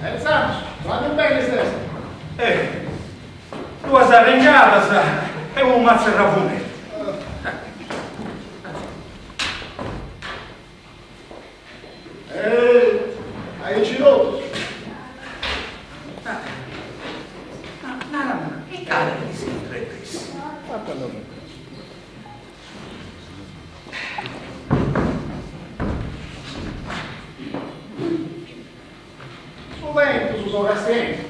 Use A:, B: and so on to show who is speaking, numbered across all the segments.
A: E intzandus, torradu beni ses?
B: Eh, duas arrengadas e unu matzerravuneddu.
A: Eh, aici totus.
B: Ma, narami, ita est s'intrepessi?
A: Su tempus so castiendi.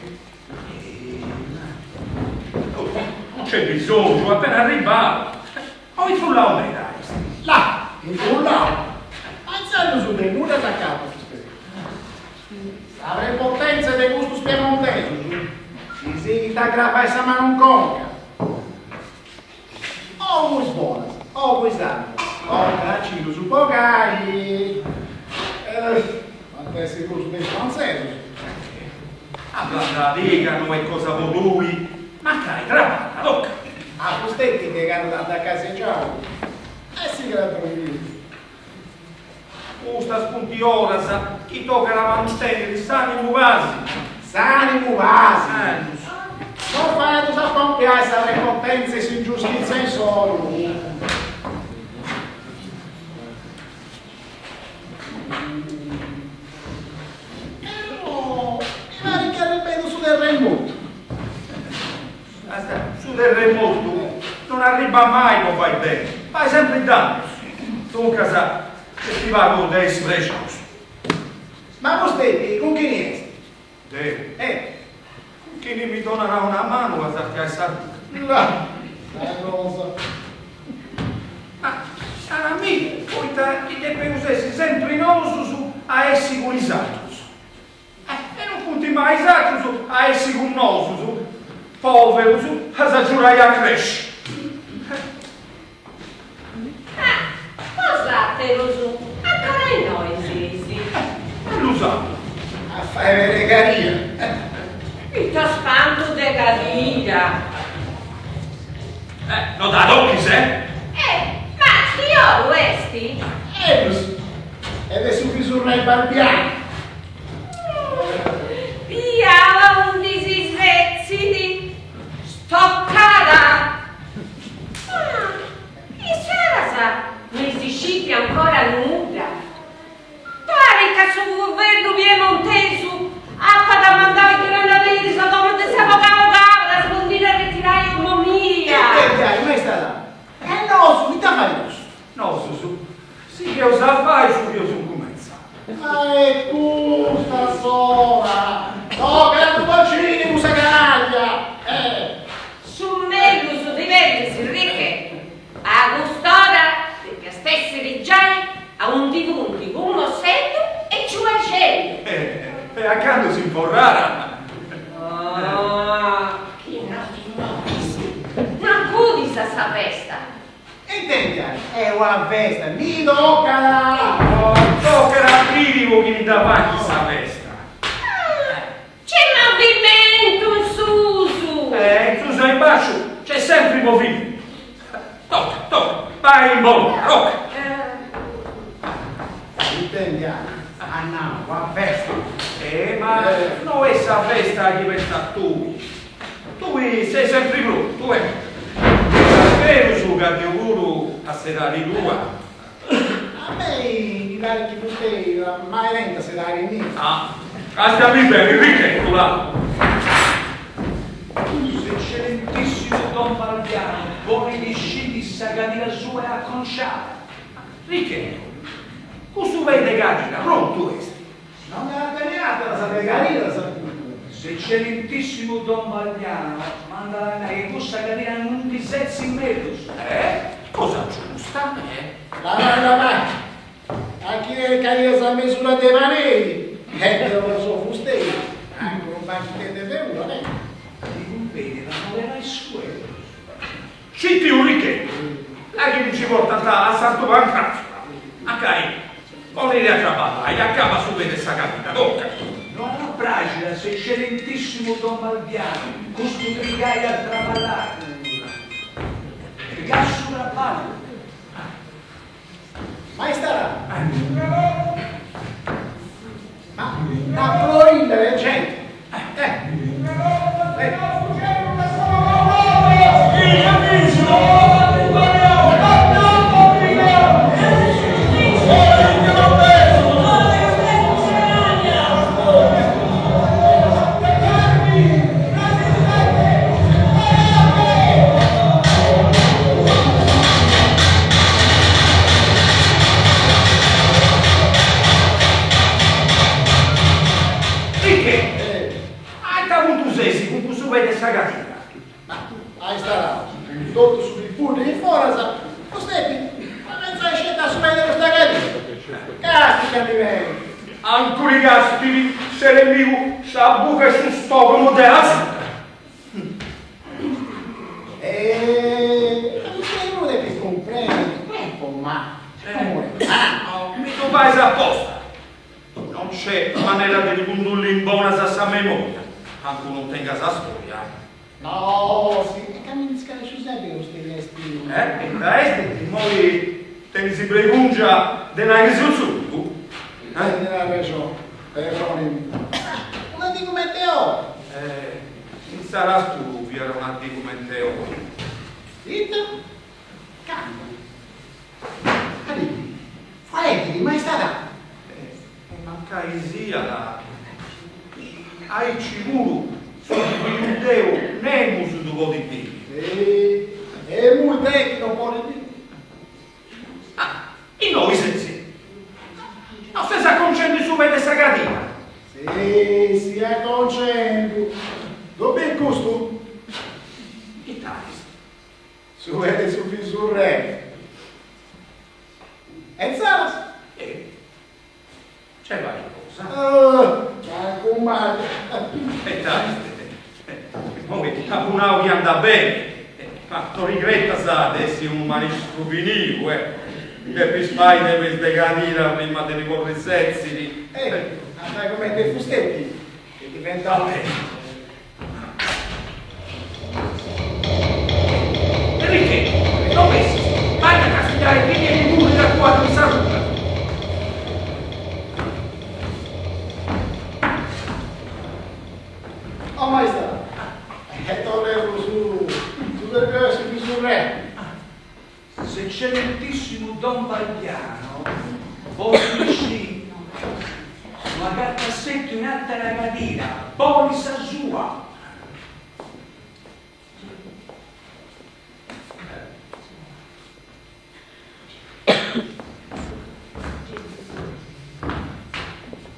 B: Non nc'est bisongiu, appena arribau. O intrullau meda est?
A: Là, intrullau. Ma intzandus de nudda s'acabat s'esperientzia. Sa prepotenza de custus piemontesus si sighit a cravai sa manu in conca. O cun is bonas o cun is àteras, tocat a nci ddus bogai. Ant essi prus de is frantzesus.
B: Abbandadì ca no est cosa po tui, mancai traballa, toca.
A: A fusteti de candu t'ant acasagiau e si creit proibiu.
B: Custas funt oras chi tocat a mantènniri s'ànimu pàsiu.
A: S'ànimu pàsiu. No fait a pompiai sa prepotèntzia e s'ingiustìtzia insoru. Però mi parit chi arribbedu su terremotu.
B: Su terremotu non arribat mai po fai beni, fait sempri dannus. Duncas est pagu de essi prexaus.
A: Ma fusteti cun chini est?
B: Deu? Eh. Cun chini mi donat una manu a sartiai sa ruga.
A: Là, sa cosa.
B: Ma naramì poita chi depeus essi sempri nosus a essi cun is atrus. E non funt mai is atrus a essi cun nosus, poverus, a s'agiurai a cresci.
C: Ah, bosaterus ancora innoi seis?
B: E lu sapu.
A: A fai pregaria.
C: Ita spantu de cadira.
B: Eh, no dda tochis, eh?
C: Eh, ma di oru esti?
A: Ellus, est de su visurrei Balbianu.
C: Biau aundi si setzit, stoccada! Ma insaras no si scit ancora nudda. Parit ca su guvernu piemontesu apat mandau is granaderis a domu de s'avogau Cabras po ndi arretirai 'omu mia.
A: E dai, ma est là. E nosu, ita faeus?
B: Nosus sigheus a fai su chi eus incumentzau.
A: Ma est custa s'ora! Tocat a ddu bociri cussa canaglia! Eh!
C: Su mellus de perdi Richeddu a cust'ora depiast essiri giai aundi funt cun Mosseddu e Ciuaxeddu.
B: E a candu s'inforrara?
C: Ah, chi no ti movis, no acudis a sa festa.
A: Intendia, est una festa, mi tocat!
B: No, tocat a biri po chini dda faghit sa festa.
C: Ah, c'est movimentu in susu!
B: Eh, in susu e in basciu c'est sempri movimentu. Toca, toca, bai in bonora, toca.
A: Intendia, at nau, una festa.
B: Eh, ma no est sa festa chi pensas tui. Tui ses sempri prontu, eh? Est berus ca deu puru a s'edadi tua.
A: A mei mi parit chi fustei mai tentu s'edadi mia.
B: Ah, càstiami beni, Richeddu, là.
D: S'eccellentissimu Don Balbiano bolit isciri chi sa cadira sua est aconciada.
B: Richeddu, cussu pei de cadira prontu est?
A: Non nd'at a tenni àteras de cadiras.
D: S'eccellentissimu Don Balbiano mandat a nai chi cussa cadira non ddi setzit mellus.
B: Eh? Cosa giusta, eh?
A: Labai, labai. A chi est ca est sa mesura de Paneri, e deu no so fustei, ancu unu banchiteddu de feura, eh?
D: Ddi cumbenit a moderai su 'erus.
B: Citiu Richeddu, là chi mi nci portant a Santu Pancratzu, a cai poniri a traballai, acaba su pei de sa cadira, toca.
D: No at a praxiri a s'eccellentissimu Don Balbiano custu trigai a traballai. Trigai su traballu.
A: Ma istarà. Ma una florinda de genti.
B: sesi cun cussu pei de sa cadira.
A: Ma maistà, cun totu su pipuddu in foras, Giusepi, ma pentzai sceti a su pei de custa cadira. Castica mi benit.
B: Ancurigastiri s'eremigu sa buca e su stogomo de asuta.
A: E tui ddu depis cumprendi, no est po mali, est po more
B: Ah, mi ddu fais aposta. Non c'est manera de ti cundulli in bonas a sa memoria, ancu non tengas sa storia.
A: No, si, e ca mi ndi scaresciu sempri ca fustei est.
B: Eh, ita est, immoi tenis bregungia de nai chi seu tzurpu?
A: Eh? Tenis arrexoni, perdonimi. Una dì cumenti oi.
B: Eh, insaras puru fiat una dì cumenti oi.
A: Ita? Candu? Arribi, faeddit, maistà.
B: E mancai siat aici puru su chi biu deu nemus ddu podit biri.
A: E immoi de chi non podit biri.
B: Ah, innoi ses? No ses aconcendi su pei de sa cadira?
A: Si, si aconcendu. Ddu bit custu?
B: Ita est?
A: Su pei de su visurrei. E insaras?
B: E c'est qualche cosa.
A: Oh, mancu mali.
B: E dai, immoi apu nau chi andat beni, ma no rigretas de essi unu maistru finiu, eh. Depis fai de peis de cadira prima de ti porri setziri.
A: Eh, andai cumenti fusteti, chi diventau.
B: Enricheddu, no bessis, bai a castiai chini est chi currit a cuaddu in sa ruga.
A: O maistà, e torreus su su serbiu 'e su visurrei.
D: S'eccellentissimu Don Balbiano bolit iscì no agatat settu in àtera cadira, bolit sa sua.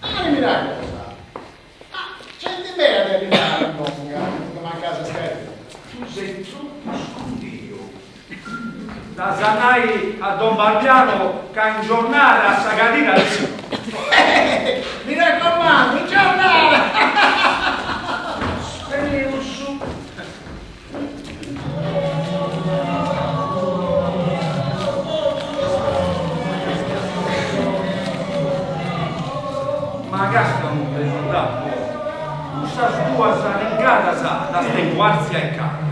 A: Narami una cosa, ma genti meda de arribare a domu ca funt mancadas is cadiras.
D: Tu ses tropu scundiu.
B: Dd'as a nai a Don Balbiano ca in giornada a sa cadira de.
A: Mi raccomandu, in giornada!
D: Spereus.
B: Ma cascamu de su dapu, cussas duas arringadas ddas tengu arzia e cara.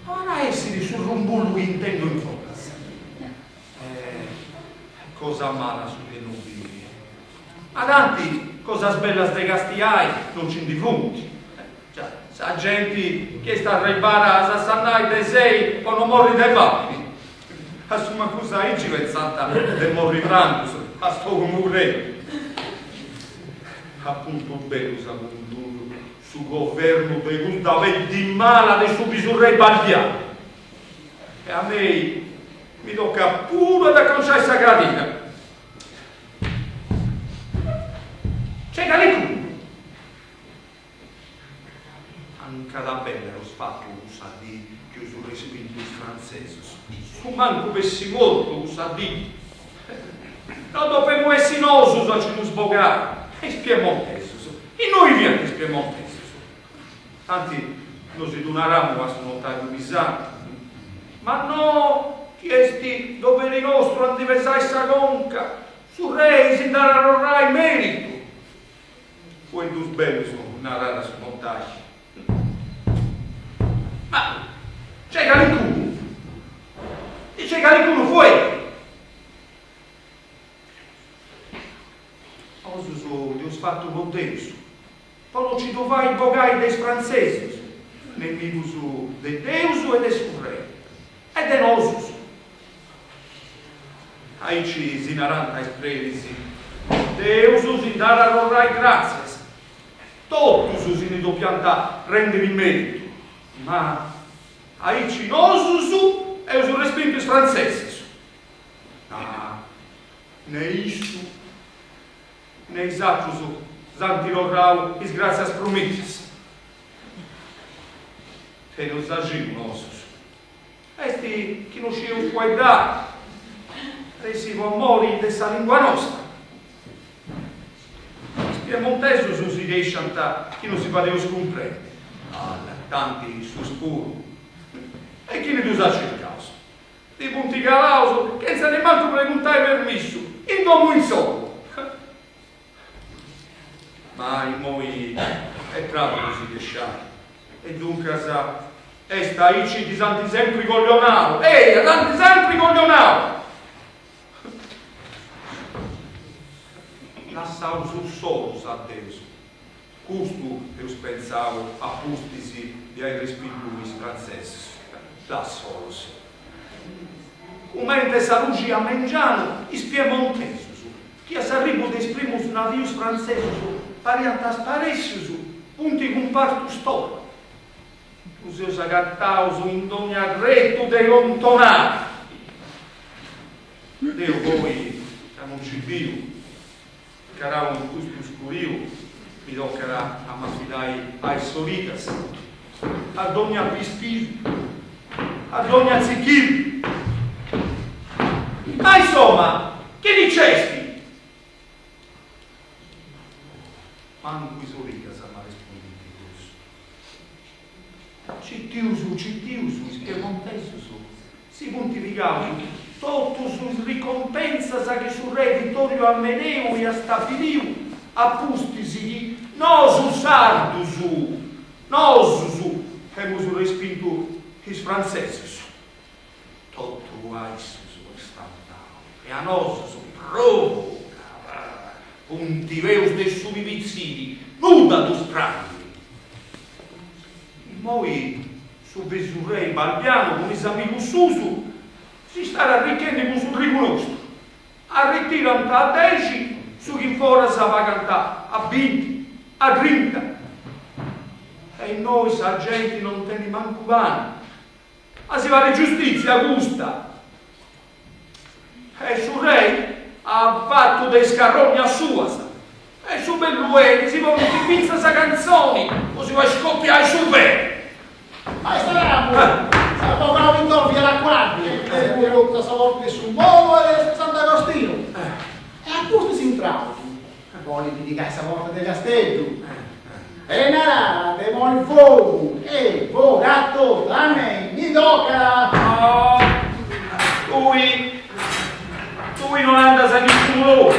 B: O at a essiri su rumbullu chi intendu in foras? Eh, cosa mala su de no biri. Ma tanti cosas bellas de castiai non ci ndi funt. Già, sa genti chi est arribbada a s'andai de sei po no morri de famini. A su mancus aici pentzant de morri francus, a stogumu prenu. Apuntu bellu s'abundullu su governu de cudda peddi mala de su visurrei Balbianu. E a mei mi tocat puru ad aconciai sa cadira. Nc'est calicunu? Ancada bella eus fatu cussa dì chi eus respintu is frantzesus. Su mancu fessi mortu cussa dì. No dopemu essi nosus a ci ddus bogai, is piemontesus. Innoi fiant is piemontesus. Tanti nosi ddu naramu a su notariu Pisanu. Ma no chi est doveri nostru a ndi pesai sa conca, su rei si nd'at a torrai meritu. Fueddus bellus narat su notaiu. Ma nc'est calicunu? Nc'est calicunu fueddu? Nosus dd'eus fatu po Deus, po no ci ddu fai bogai de is frantzesus, nemigus de Deus e de su rei, e de nosus. Aici si narant is predis, Deus si nd'at a torrai gràtzias. Totus si ndi dopiant rendiri meritu, ma aici nosus eus respintu is frantzesus. Ah, ne issu ne is atrus s'ant torrau is gràtzias promìtias. Teneus axiu nosus. Est chi no scieus fueddai. At essi po mori de sa lingua nosta. Is piemontesus si chesciant chi no si fadeus cumprendi. Alla, tanti issus puru. E chini ddus at circaus? Ndi funt calaus chentza nemmancu preguntai permissu in domu insoru. Ma immoi est tradu de si chesciai e duncas est aici chi s'ant sempri coglionau, eia, s'ant sempri coglionau! Lassaus solus a Deus, custu eus pentzau a pustis de ai respintu is frantzesus, lassaus. Cumente sa luxi a mengianu is piemontesus chi a s'arribu de is primus navius frantzesus pariant sparèssius, funt cumpartus torra. Ddus eus agataus in dogna tretu de contonada. Deu poi, ca non nci biu, incarau in custu scuriu, mi tocat a m'afidai a is sorigas, a dogna pispisu, a dogna tzichirriu. Ma insoma, chini nc'est? Mancu is origas m'arrespundint prus. Citius, citius, is piemontesus si funt pigaus totus is ricompensas chi su re Vittoriu Amedeu iat stabiliu a pustis chi nosus sardus, nosus, emus respintu is frantzesus. Totu a issus est andau e a nosus provu ca funt peus de su pibitziri, nudda ddus prangit. Immoi su visurrei Balbianu cun is amigus suus si stat arrichendi cun su trigu nostru, arritirant a dexi su chi in foras pagant a binti, a trinta. E innoi sa genti non tenit mancu pani. Ma si fait giustìtzia custa? E su rei at fatu de is carrònnias suas e su bellu est chi si ponit fintzas sa cantzoni po si fai scopiai su feli.
A: Maistà Ramu, s'avogau Vintò fiat a cuaddu e fiat ruttu a sa porta de su Molo e de Sant'Agostinu e a pustis intraus Bolit pigai sa porta de Casteddu e narat de ponni fogu e fogu a totu, a mei mi tocat.
B: No, tui, tui non andas a nisciunu logu.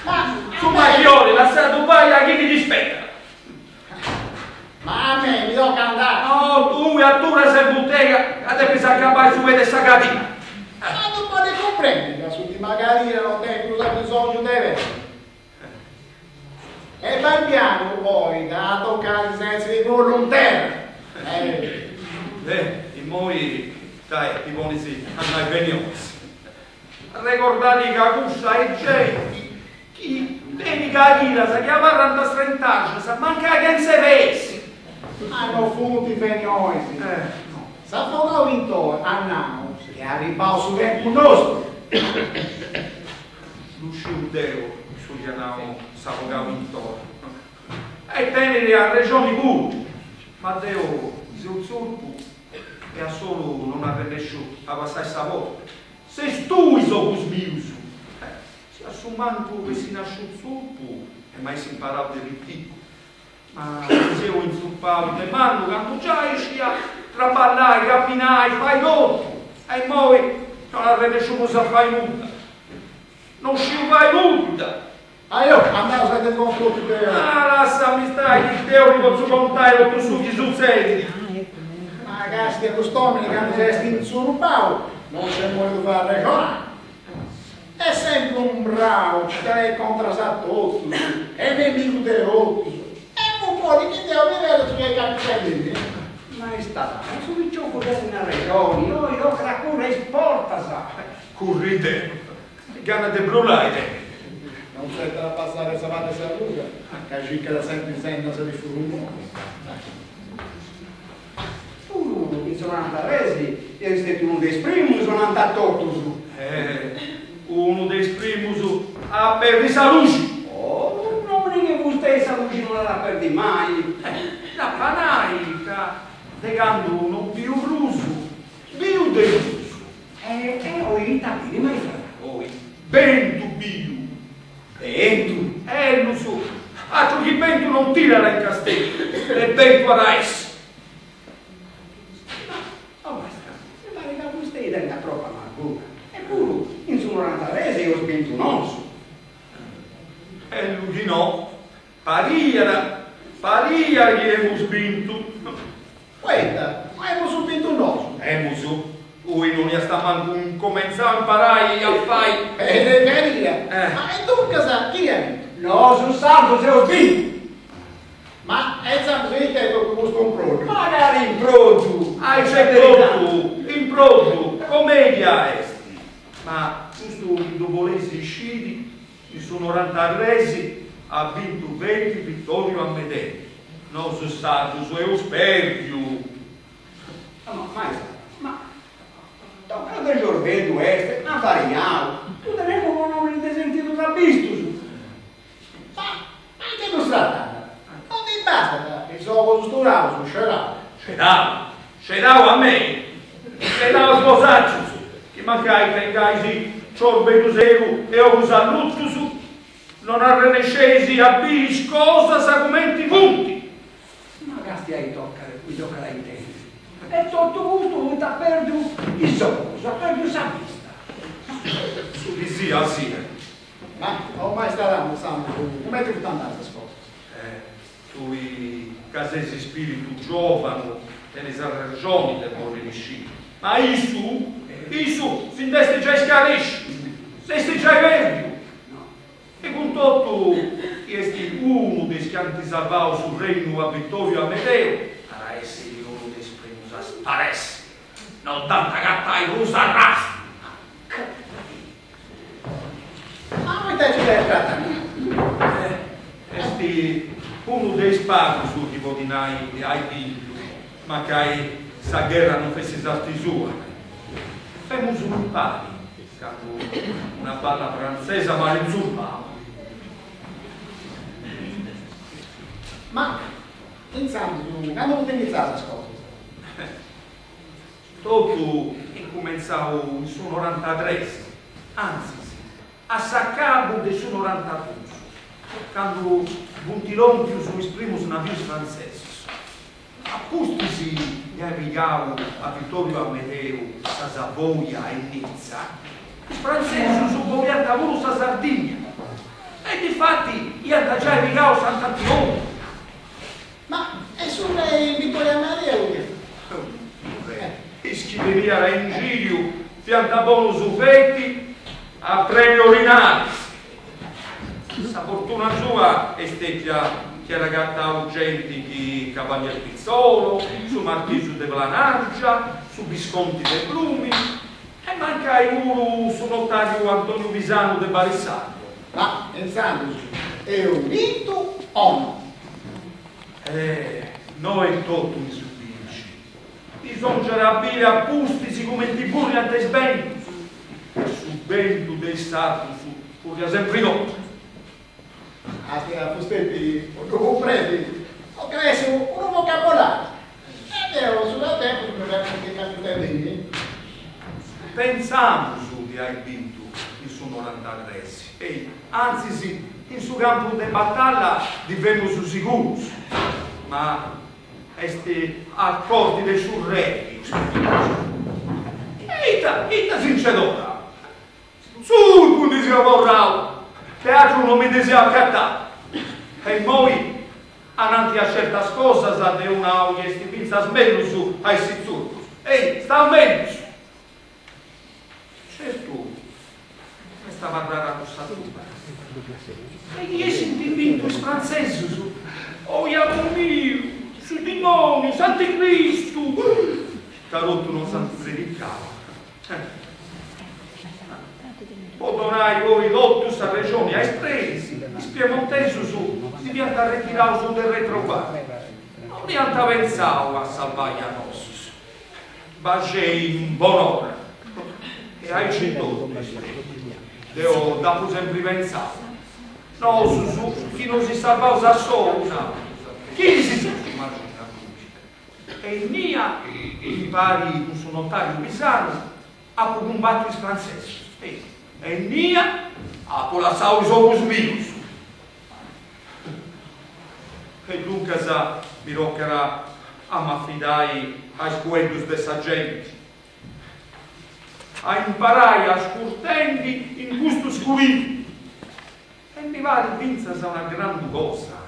A: Ma
B: Su machiori lassaddu fai a chini ddi spetat.
A: Ma a mei mi tocat andai.
B: No, tui aturas in butega ca depis acabai su pei de sa cadira.
A: Ma ddu podis cumprendi ca s'ùrtima cadira no tenit prus abisòngiu de pei. E Balbianu poi dd'at a tocai de sètziri puru in terra.
B: Eh, immoi dai, ti ponis a nai benionis. Arregordadì ca cussa est genti chi tenit cadiras chi abarrant strentaxas, mancai chentze peis.
A: Ma no funt fenionis. S'avogau Vintò at nau chi est arribau su tempus nostru.
B: Ddu sciu deu su chi at nau s'avogau Vintò. E tenit arrexoni puru. Ma deu seu tzurpu e a solu non arrennesciu a passai sa porta. Ses tui is ogus mius! Si a su mancu fessi nasciu tzurpu e m'aessi imparau de piticu. Ma mi seu intzurpau de mannu candu giai sciia traballai, camminai, fai totu. E immoi non arrennesciu prus a fai nudda. Non sciu fai nudda!
A: Ajò, andaus a ddi contu deu.
B: Ah, lassami stai chi deu ti potzu contai totu su chi sutzedit.
A: Ma castia cust'omini candu s'est intzurpau, non nc'est modu 'e ddu fai arrexonai. Est sempri umbrau, est contras a totus, est nemigu de totus. E mu podit chi deu mi perdu su chi est capitendimi.
E: Maistà, ma su piciocu tenit arrexoni, oi tocat a curri a is portas.
B: Curri deu, gana de brullai tenit.
A: Non tzertat a passai de sa parti 'e sa ruga, ca circat sempri sennas de furrungonis.
E: Puru in su norantatres est stetiu unu de is primus ananti a totus.
B: Eh, unu de is primus a perdi sa luxi.
E: Oh, un'omini che fustei sa luxi non dd'at a perdi mai.
B: Eh, dd'ap'a nai ca. De candu non biu prus, biu de prus.
E: E oi ita biri, maistra?
B: Oi bentu biu.
E: Bentu?
B: Ellus, atru chi bentu non tirat in Casteddu, e bentu at a essi.
E: Ma, o maistra, mi parit ca fustei tengat tropa amargura. Epuru, in su norantatres eus bintu nosu.
B: Ellu chi no, pariat, pariat chi emus bintu.
A: Poita, ma emus bintu nosu.
B: Emus? Tui non iast mancu incumentzau a imparai a fai.
A: E de caria. Ma e duncas, chini at bintu?
E: Nosu sardus eus bintu.
A: Ma e intzandus ita est totu custu impròddiu?
E: Ma cali impròddiu?
B: Aici etotu, impròddiu, comèdia est. Ma custu chi ddu boleis isciri, in su norantatres at bintu feti Vittorio Amedeo, nosu sardus eus pèrdiu.
E: Ma maistra, ma tocau de ciorbeddu est, avariau, ddu tenemu po un'òmini de sentidus abistus.
A: Ma ma ite ddus tratat? Non ddi bastat is ogus sturaus, scerau.
B: Scerau, scerau a mei, sceraus bosatrus, chi mancai tengais ciorbeddu segu e ogus allutus, non arrenesceis a biri is cosas cumenti funt.
E: Ma castia ita tocat a intendi. E totu custu poita at perdiu is ogus, at perdiu sa vista.
B: Su chi siat siat.
A: Ma o maistra Ramos, intzandus, cumenti funt andadas is cosas?
B: Eh, tui ca ses ispiritu giovanu tenis arrexoni de bolli isciri, ma issu, issu si nd'est giai scaresciu, s'est giai perdiu. E cun totu chi est unu de is chi ant salvau su rennu a Vittorio Amedeo, at a essiri unu de is primus a sparessi, no dd'ant agatai prus arrastu.
A: Ma poita ci dd'est tratau?
B: Est unu de is pagus chi podit nai de ai bintu, mancai sa gherra non fessit s'arti sua. Femus impari candu una balla frantzesa m'at intzurpau.
A: Ma intzandus, candu funt initzadas is cosas?
B: Totu incumentzau in su norantatres, antzis, a s'acabu de su norantadus, candu funt lòmpius is primus navius frantzesus. A pustis de ai pigau a Vittorio Amedeu sa Savoia e Nizza, is frantzesus boliant puru sa Sardigna e difati iant giai pigau Sant'Antiogu.
A: Ma e su rei Vittorio Amadeu ite
B: fut? Is chi teniat a ingìriu fiant bonus feti a preni orinalis. Sa fortuna sua est stètia chi at agatau genti che Cavalier Pitzolo, su Marchisu de Planargia, su Visconti de Bruni e mancai puru su notàriu Antoniu Pisanu de Barisardo.
A: Ma intzandus eus bintu o no?
B: Eh, no est totu in su binci. Bisongiat a biri a pustis cumenti furriant is bentus. E su bentu de is sardus furriat sempri contra.
A: Castia fusteti, po ddu cumprendi, tocat a essi unu vocabolariu. E deu su de tempus mi fermu chi capitendi.
B: Pentzamus de ai bintu in su norantatres, ei, antzis in su campu de batalla ndi femus sigurus, ma est a corti de su rei chi eus bintu. E ita, ita si nc'est torrau? Tzurpu ndi seu torrau, de atru no mi ndi seu acatau. E immoi, ananti a certas cosas deu nau chi est fintzas mellus a essi tzurpus. Ei, stau mellus! Certu, m'est abarrada cussa duda. E chi essint bintu is frantzesus? Oiamu miu, su dimoniu, s'anticristu! Ca totu nos ant predicau. Po donai poi totu sa rexoni a is predis, is piemontesus si fiant arretiraus de retroguardia, non iant pentzau a salvai a nosus. Baxei in bonora. E aici totu est stetiu. Deu dd'apu sempri pentzau. Nosus chi nosi salvaus a solus, chini si ddu imaginat? E innia, impari cun su notàriu Pisanu, apu cumbàtiu is frantzesus. E innia apu lassau is ogus mius. E duncas mi tocat a m'afidai a is fueddus de sa genti, a imparai ascurtendi in custu scuriu. E mi parit fintzas una grandu cosa.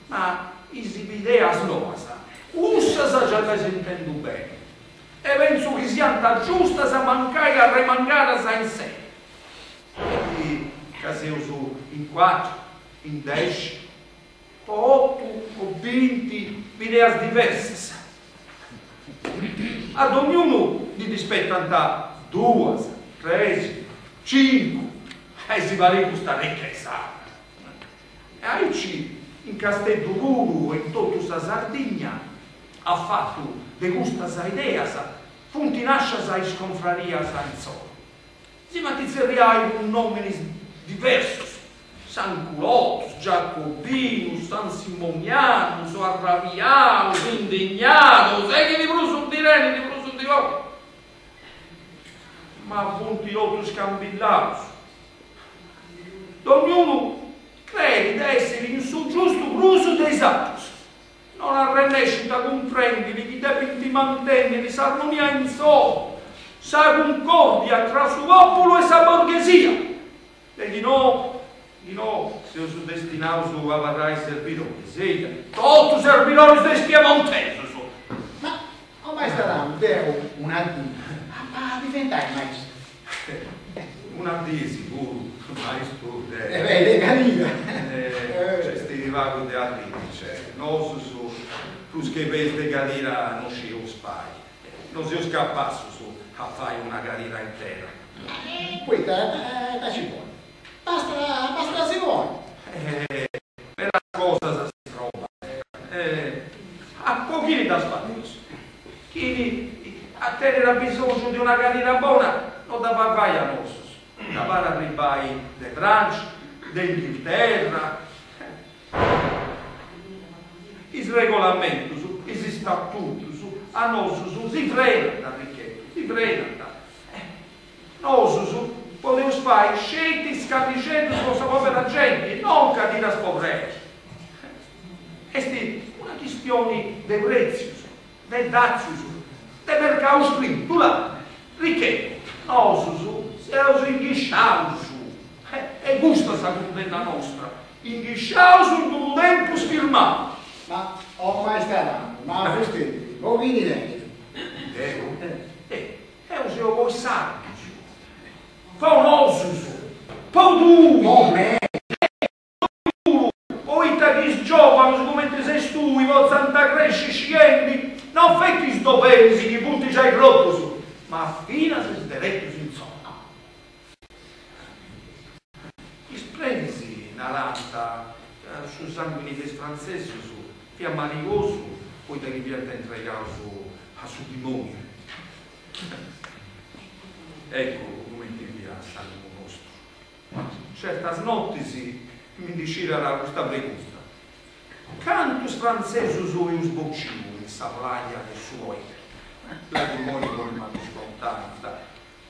B: Ma is bideas noas, cussas già ddas intendu beni e pentzu chi siant giustas mancai arremangadas in sei. E ca seus in cuatru, in dexi, po otu o binti bideas diversas. A donniunu ddi spetant duas, tres, cincu, e si parit custa richesa. E aici in Casteddu puru e in totu sa Sardigna, a fatu de custas ideas, funt nàscias is confrarias insoru. Si faint tzerriai cun nòminis diversus, Sanculotus, Giacobinus, Sansimonianus, Arrabiaus, Indignados, e chini prus ndi tenit prus ndi bogat. Ma funt totus scambillaus. Dognunu creit de èssiri in su giustu prus de is atrus. Non arrennescint a cumprèndiri chi depint mantènniri s'armonia insoru, sa cuncòrdia tra su pòpulu e sa borghesia, de chi no, chi no seus destinaus a abarrai serbidoris, eia, totus serbidoris de is piemontesus!
A: Ma, o maist'Adamu, deu una dì apa a diventai maistu.
B: Una dì siguru, maistu de.
A: De pei de cadira.
B: Nc'est pagu de arriri, cioè, nosus prus che peis de cadira no scieus fai, no seus capassus a fai una cadira intera.
A: Poita ita ci bolit? Bastat, bastat si poni.
B: Medas cosas si trobant. A po chini ddas fadeus? Chini tenit abisongiu de una cadira bona no dda fait fai a nosus, dda fait arribbai de Francia, de Inghilterra. Is regolamentus, is istatutus a nosus si frenant, Arrichettu, si frenant. Nosus podeus fai sceti is scallixeddus po sa pobera genti, non cadiras po reis. Est una chistioni de pretzius, de datzius, de mercau strintu, là. Richeddu, nosus seus inghisciaus, e custa sa cundenna nostra, inghisciaus in unu tempus firmau.
A: Ma, o maist'Adamu, ma fusteti, po chini tenit?
B: Deu? Deu seu po is sardus, po nosus, po tui!
A: Po mei!
B: Puru, poita chi is giovanus cumenti ses tui potzant cresci sciendi non feti is doveris chi funt giai proprius, ma finas is deretus insoru. Is predis narànt ca su sànguini de is frantzesus fiat marigosu poita chi fiant intregaus a su dimòniu. Eccu cumenti fiat s'ànimu nostru. Certas notis mi ndi scidat custa pregunta, cantus frantzesus eus bociu in sa plàia de su Poete? Là chi immoi no ddu contant,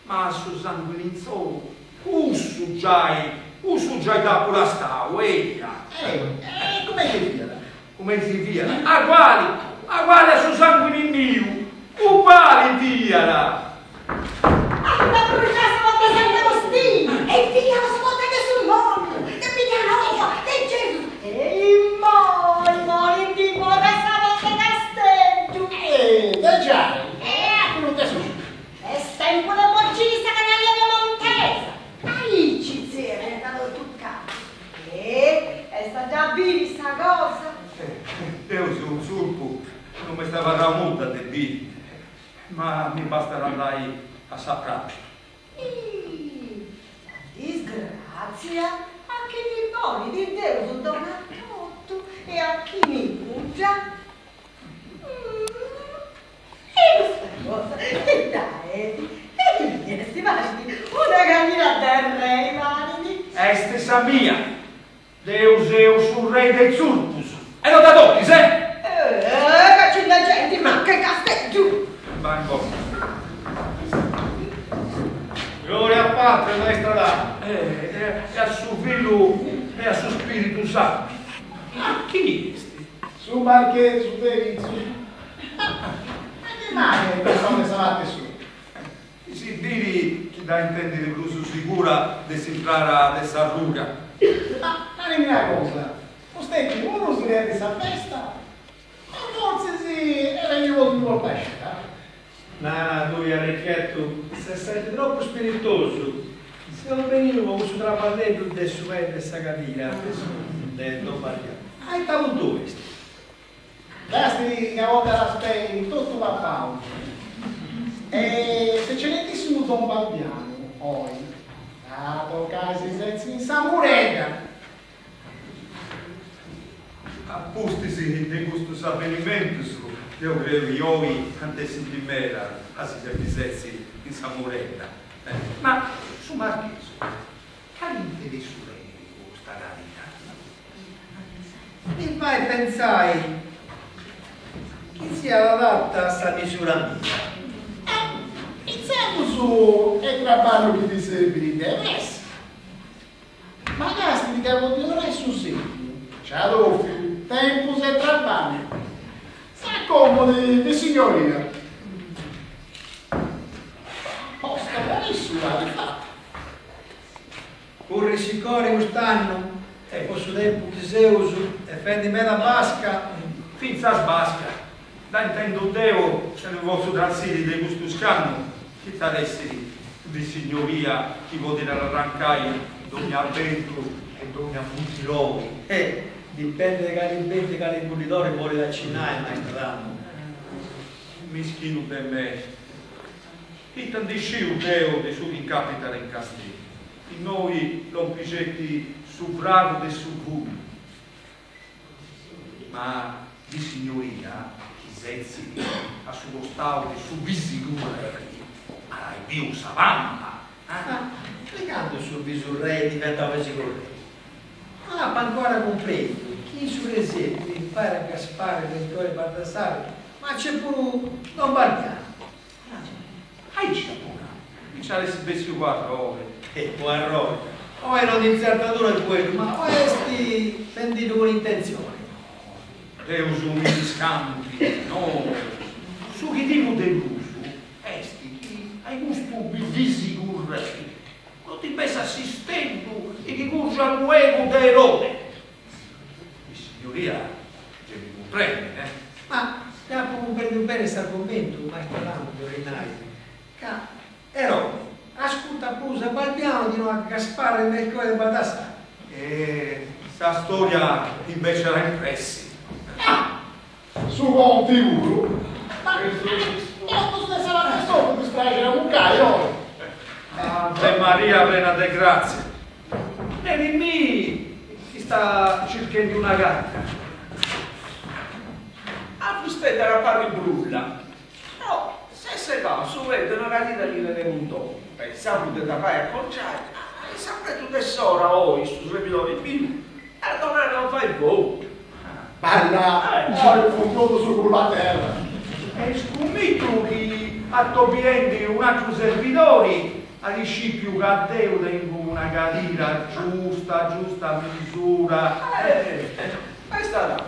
B: ma su sànguini insoru, cussu giai, cussu giai dd'apu lastau, eia.
A: E cumenti fiat?
B: Cumenti fiat? Aguali, aguali a su sànguini miu, uguali fiat!
F: At bruxau sa porta 'e Sant'Agostinu e fiat sa porta de su Moniu, de Biddanoa, de Gesus e immoi bolint bogai sa porta 'e Casteddu.
A: E de giai, e àteru de su.
F: Est tempus de bociri sa canallia piemontesa. Aici tzerriant totu cantu. E est a dda biri sa cosa?
B: Deu seu tzurpu, no m'est abarrau nudda de biri, ma mi bastat andai a sa pràpia.
F: Ih, sa disgràtzia a chini bolit Deus donat totu e a chini nudda. E custa cosa ita est? E chi est? Parit una cadira de rei, parit.
B: Est sa mia! Deu seu su rei de is tzurpus! E no dda tochis, eh! Bai in bonas.
G: Gloria a Patri, maestru Adamo.
B: E a su Fillu e a su Spiritu Santu. Ma chini est?
A: Su marchesu de Itzus. Ma chi mai est pensau de sa parte sua?
B: Si biri chi dda intendit prus sigura de s'intrara de s'arruga.
A: Ma narimi una cosa, Cust'est puru si leat sa festa? O fortzis est beniu po ndi portai sceda?
G: Na, tui Arrichettu, ses sempri tropu spiritosu. Seu beniu po cussu traballeddu de su pei de sa cadira de Don Balbianu. A ita puntu est?
A: Castidi ca portat is peis totu papaus. E s'ecellentissimu Don Balbianu, oi, at a tocai si setzi in sa muredda.
B: A pustis de custus avenimentus, deu creu chi oi ant essi in meda a si depi setzi in sa muredda. Ma su marchesu, cali interessu tenit custa cadira?
G: Mi fait pentzai chi siat adatta a sa misura mia.
A: E intzandus est traballu chi ti serbit de pressa. Ma castidi ca po ddi torrai su sètiu nci at 'ofiu tempus e traballu. S'acomodit Vissignoria. Posta po issu dd'at fata.
G: Currit siccori cust'annu e po su tempus chi seus e fendi meda basca.
B: Fintzas basca, dda intendu deu e mi potzu trantziri de custu scannu chi at essiri Vissignoria chi podit arrancai dogna bentu e dogna buddidori.
G: E dipendit de cali bentu e cali buddidori bolit acinnai, maistru Adamu.
B: Mischinu de mei. Ita ndi sciu deu de su chi incapitat in Casteddu? Innoi lompit sceti su fragu de su fumu. Ma Vissignoria, chi setzit a su costau de su visigurrei, at ai biu sa pampa.
G: Ma de candu su visurrei est diventau visigurrei? No apu ancora cumprendiu chi in su presepiu impari a Gaspare, Melchiorre e Baldassarre, ma nc'est puru Don Balbiano.
B: Aici apu nau, mi nci at essi bessiu po arrori.
G: E po arrori. O est un'intzertadura 'e fueddu, ma o est fendiddu cun intentzioni.
B: Deus mi nd'iscampit, no. Su chi timu de prus est chi ai custu visigurrei no ddi bessat s'isteddu e chi curgiat luegu de Erode. Vissignoria gei mi cumprendit, eh?
G: Ma si apu cumprendiu beni s'argumentu, maistru Adamu, ti 'ollu nai ca Erode ascurtat prus a Balbiano chi no a Gaspare, Melchiorre e Baldassarre.
B: E sa storia imbeciat in pressi.
A: Ah! Su conti puru? Ma totus de sa parti etotu dispraxit a mucai, oi!
B: Ave Maria prena de grazia. Neri-mi chi sta circhendi una cadira.
D: A fustei dd'at a parri brulla. No, s'est segau su pei de una cadira chi tenemu in domu. Pentzamu de dda fai aconciai, ma in s'apretu de s'ora oi su srebidori miu at donau a fai fogu.
A: Balla, oi funt totus culu a terra.
B: E scumitu chi atobiendi un'atru serbidori at iscipiu ca deu tengu una cadira giusta giusta a misura.
D: Est adatu,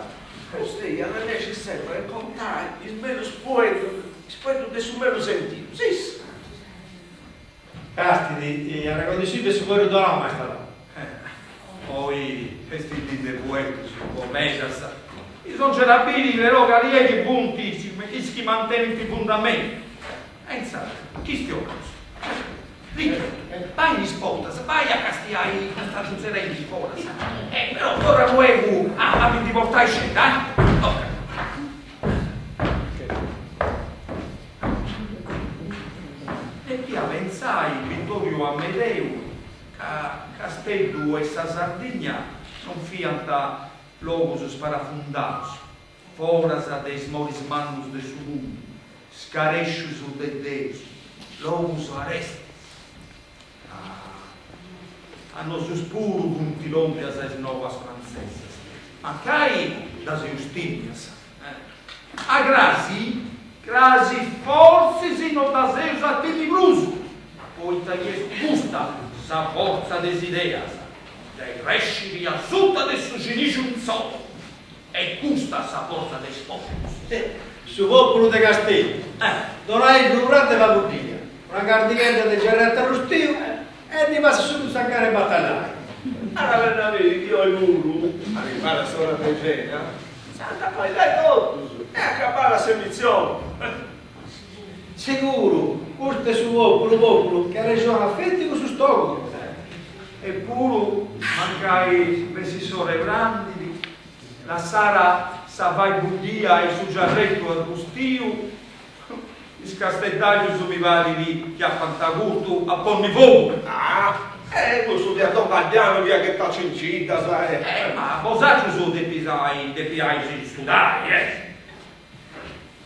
D: fustei arrennescit sempri a contai is mellus fueddus, is fueddus de su mellus sentidu, sissi.
G: Castidi, arregodisì de su fueddu donau, maistru Adamu.
B: Oi est dì de fueddus po medas. Bisongiat a biri però cali est chi funt is chi mantenint fundamentu. E insaras, chistionaus. Riccu, bai in is portas, bai a castiai ita sta sutzedendi foras. E però torra luegu a mi ndi portai sceda, eh? Toca. Depia pentzai Vittoriu Amedeu ca Casteddu e sa Sardigna non fiant logus sparafundaus, foras de is moris mannus de su mundu, scarescius de Deus, logus arestis. A nosus puru funt lompias is novas frantzesas, mancai ddas eus timias. A crasi. Crasi fortzis no ddas eus a timi prus, poita chi est custa sa fortza de is ideas, de crèsciri asuta de su cinixu insoru. E custa sa fortza de is pòpulus.
G: Su pòpulu de Casteddu. Donai unu pratu de faa buddia, una cardighedda de giarreta arrustiu e ddi passat su prus a cara 'e batallai.
D: Narat a mei chi oi puru, arribada s'ora de cena, s'ant a coidai totus e acabada s'emitzioni.
G: Seguru, custu est su pòpulu pòpulu chi arrexonat feti cun su stògumu.
B: Eppuru, mancai bessit s'ora 'e prandiri, lassara sa fai buddia e su giarretu arrustiu, is casteddaius mi parit chi apant curtu a ponni fogu.
D: Ah! E cussu fiat Don Balbianu chi iat ghetau cinciddas e.
B: Eh, ma bosatrus depiais studai, eh!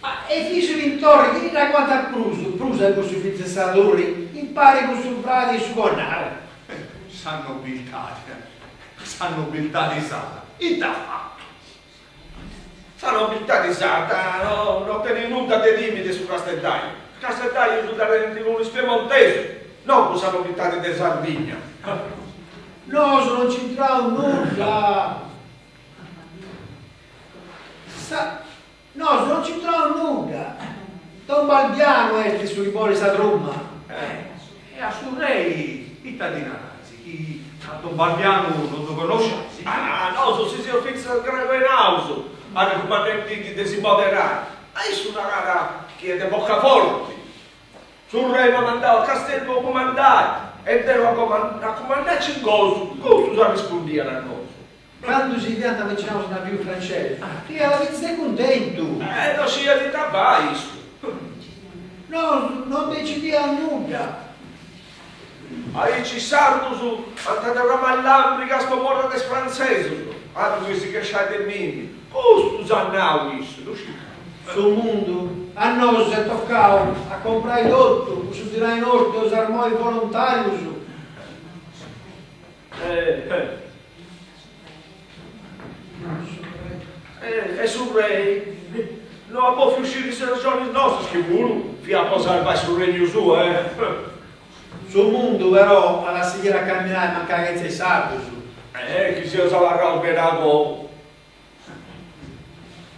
G: Ma Efisio Pintori chini dd'aguantat prus, prus a cussu fizu 'e sa turri, impari cun su fradi e su connau?
B: Sa nobiltadi, sa nobiltadi sarda, ita at fatu?
D: Sa nobiltadi sarda no no tenit nudda de timi de su casteddaiu. Is casteddaius dda tenint cun is piemontesus, no cun sa nobiltadi de Sardigna.
G: Nosu non nc'intraus nudda. Sa. Nosu non nc'intraus nudda. Don Balbianu est su chi bolit sa truma.
B: E a su rei ita ddi narais, chi a Don Balbianu non ddu connosciais?
D: Ah, nosu si seus fintzas sgraguenaus arrecumandendiddi de si moderai, ma issu narat chi est de boca forti. Su rei m'at mandau a Casteddu po cumandai e deu a cumandai nci gosu, custu s'arrispundiat a nosu.
G: Candu si fiant avvicinaus is navius francesus, fiat fintzas cuntentu.
D: Eh, no sciiat ita fai issu.
G: Nosu non decidiaus nudda.
D: Aici is sardus ant a derramai làmbrigas po mori de is frantzesus, atru chi si chesciai de mimi. Custu s'at nau issu, ddu sciu.
G: Su mundu, a nosu s'est tocau a comprai totu cun su dinai nostu e is armois volontàrius.
D: E su rei no at bòfiu sciri is raxonis nostras, chi puru fiat po sarvai su regnu suu, eh!
G: Su mundu però at a sighiri a camminai mancai chentza is sardus.
D: Eh, chi seus abarraus meda agoa.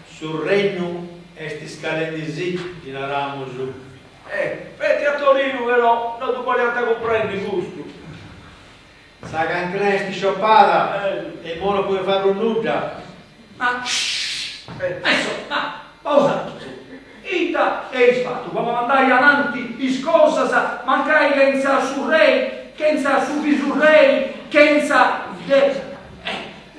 G: Su regnu est iscalendisì, ddi naramus.
D: Eh, feti a Torinu però no ddu boliant cumprendi custu.
G: Sa cancrena est isciopada e imoi no podit fai prus nudda.
B: Ma adesso, ma bosatrus, ita eis fatu po mandai ananti is cosas mancai chentza su rei, chentza su visurrei, chentza de.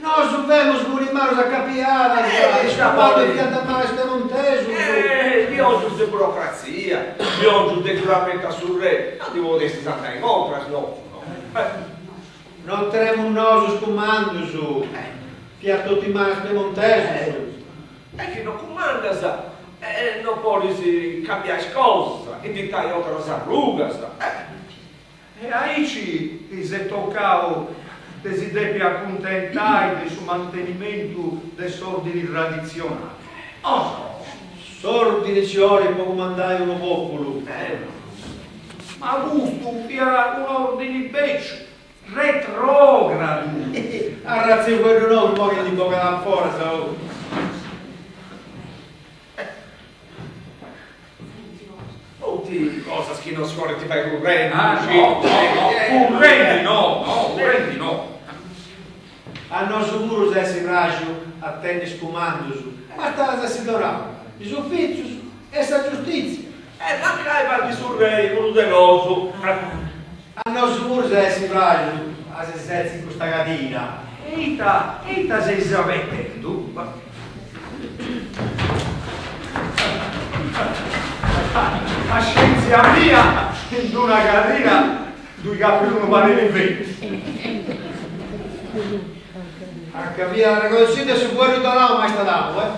G: Nosu femus cun is manus acapiadas, is cumandus fiant in manu a is piemontesus.
D: Eh, biongius de burocratzia, biongius de giuramentu a su rei, no ndi podestis andai contras nosu, no?
G: Non tenemus nosu is cumandus, fiat totu in manu a is piemontesus.
D: E chi no cumandas, no podis cambiai is cosas, inditai atras arrugas.
B: E aici s'est tocau de si depi acuntentai de su mantenimentu de s'òrdini traditzionali. O no?
G: S'òrdini ci 'olit po cumandai unu pòpulu.
B: Ma custu fiat un'òrdini bèciu, retrògradu.
G: Arratzi 'e fueddu nou imoi chi ndi bogat a foras, oh.
D: Funt cosas chi non si podint fai currendi.
B: Ah, no, no, currendi no, no, currendi no.
G: A nosu puru s'essi praxiu a tenni is cumandus, bastada s'essi donau is ufitzius e sa giustìtzia.
D: E mancai partit su rei unu de nosu.
G: A nosu puru s'essi praxiu a si setzi in custa cadira.
B: E ita, e ita seis abetendu? A scientzia mia in d'una cadira ddui capit unu paneri feti.
G: A ca fiat arregodessiddi su fueddu donau maista Adamu, eh.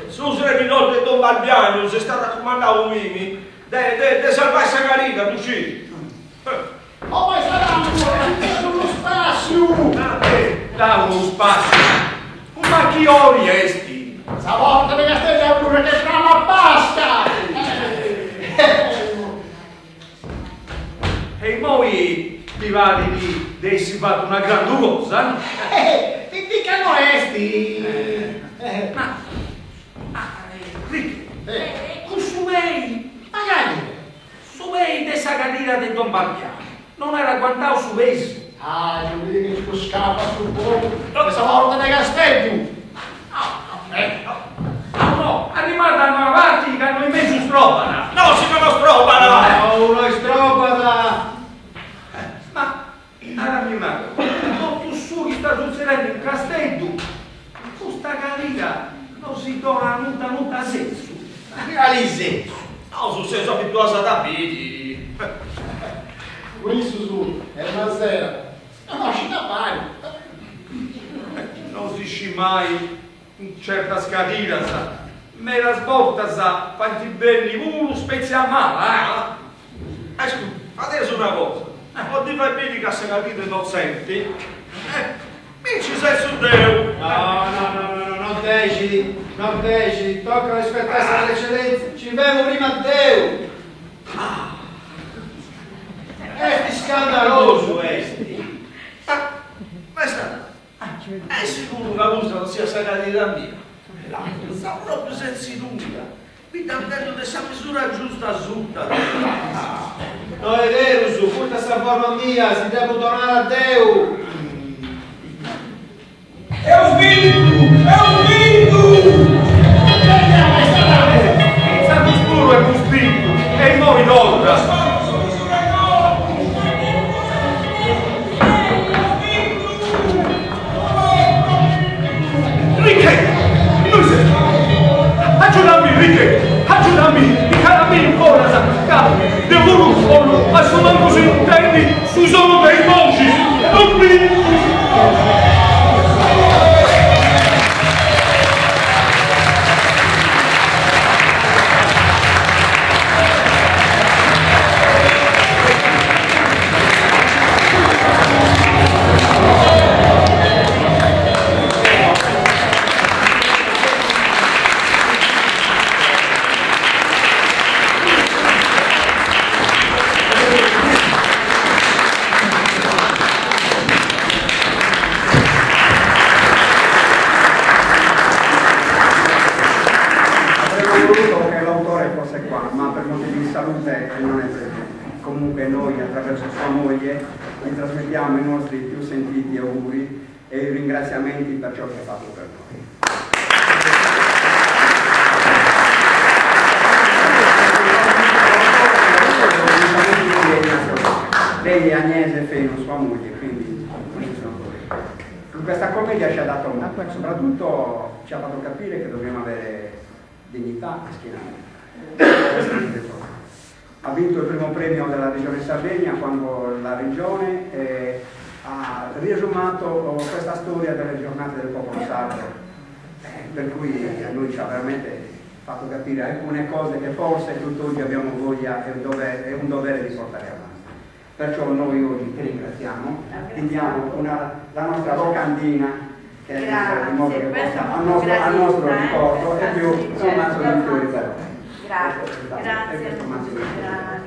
D: Su srebidori de Don Balbianu s'est arracumandau mimi de de de salvai sa carina, ddu scit.
A: O maista Adamu, est unu spàssiu!
B: Da unu spàssiu! Ma chi ori esti?
A: Sa porta de Casteddu abrujat che prama a Pasca!
B: E immoi ti parit de essi fatu una grandu cosa?
A: Pitica no est!
B: Ma, Riche, cussu pei,
A: Ma cali?
B: Su pei de sa cadira de Don Bastianu non at aguantau su pesu.
A: Ah, su chi ti scapat su fogu de sa porta de Casteddu!
B: No, no, arribat a una parti ca no in mesu strobat.
D: No, si no strobat!
G: No, no istrobat!
B: Ma, narami una cosa, totu su chi sta sutzedendi in Casteddu, custa cadira no si donat nudda nudda sensu.
G: Cali sensu?
D: Nosu seus abituaus a dda biri.
A: Cun issus est una sera, no scit a fai.
B: No si scit mai cun certas cadiras, medas bortas faint benni puru spetzia mala,
D: eh! Ascurta, fadeus una cosa, po ddi fai biri ca sa cadira est innotzenti, eh, mi nci setzu deu!
G: No, no, no, no, no, no dexit, no dexit, tocat a rispetai sa precedenza, nci femu prima deu! Est scandalosu, est!
D: Maestà, Est siguru ca custa non siat sa cadira mia? Sa pròpiu setzidura mi dda intendu de sa misura giusta asuta de
G: No est berus, poita sa forma mia si depu donare a Deu.
B: Eus bintu! Eus bintu! Intzandus puru emus bintu e immoi torra! Riche! Agiudami, Riche! Agiudami! Pigadami in foras, ca deu puru 'ollu a su mancus intendi su sonu de is boxis! Eus bintu!
E: Avremmo voluto che l'autore fosse qua, ma per motivi di salute non è presente. Comunque noi attraverso sua moglie gli trasmettiamo i nostri più sentiti auguri e i ringraziamenti per ciò che ha fatto per noi. Lei è Agnese Feno, sua moglie, quindi non ci sono problemi. Questa commedia ci ha dato molto, soprattutto ci ha fatto capire che dobbiamo avere dignità e schiena dritta. Ha vinto il primo premio della Regione Sardegna quando la Regione eh, ha riesumato oh, questa storia delle giornate del popolo sardo, eh, per cui a noi ci ha veramente fatto capire alcune cose che forse tutt'oggi abbiamo voglia e un dovere, è un dovere di portare avanti. Perciò noi oggi ti ringraziamo, ti diamo una, la nostra locandina che è in modo che possa, al nostro, al nostro eh, ricordo e più un mazzo di fiori per te.
C: Grazie, grazie.